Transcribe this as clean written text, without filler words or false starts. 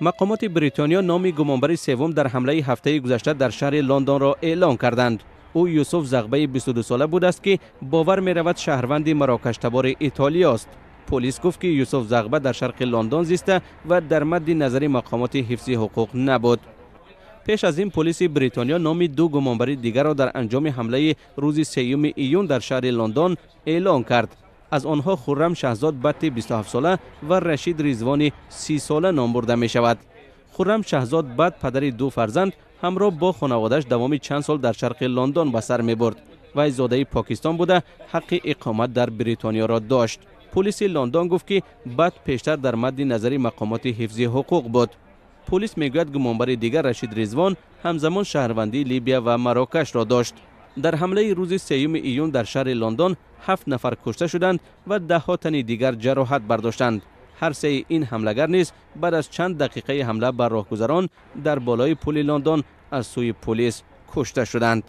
Мақомоти Бритониё номи гумонбари севум дар ҳамлаи ҳафтаи гузашта дар шаҳри Лондонро эълон карданд. Ӯ Юсуф Зағбаи 22 сола будааст, ки бовар меравад шаҳрванди Марокаштабори Итолиёст. Полис гуфт, ки Юсуф Зағба дар шарқи Лондон зиста ва дар мадди назари мақомоти ҳифзи ҳуқуқ набуд. Пеш аз ин полиси Бритониё номи ду гумонбари дигарро дар анҷоми ҳамлаи рӯзи 3 июн дар шаҳри Лондон эълон кард. Аз онҳо Хуррам Шаҳзод Батти 27 сола ва Рашид Ризвони 30 сола ном бурда мешавад. Хуррам Шаҳзод Бат, падари ду фарзанд, ҳамроҳ бо хонаводааш давоми чанд сол дар шарқи Лондон ба сар мебурд. Вай зодаи Покистон буда, ҳаққи иқомат дар Бритониёро дошт. Полиси Лондон гуфт, ки Бат пештар дар мадди назари мақомоти ҳифзи ҳуқуқ буд. Полис мегӯяд, гумонбари дигар Рашид Ризвон ҳамзамон шаҳрвандии Либия ва Марокашро дошт. Дар ҳамлаи рӯзи 3 июн дар шаҳри Лондон 7 нафар кушта шуданд ва даҳҳо тани дигар ҷароҳат бардоштанд. Ҳар сеи ин ҳамлагар низ баъд аз чанд дақиқаи ҳамла бар роҳгузарон дар болои пули Лондон аз сӯи полис кушта шуданд.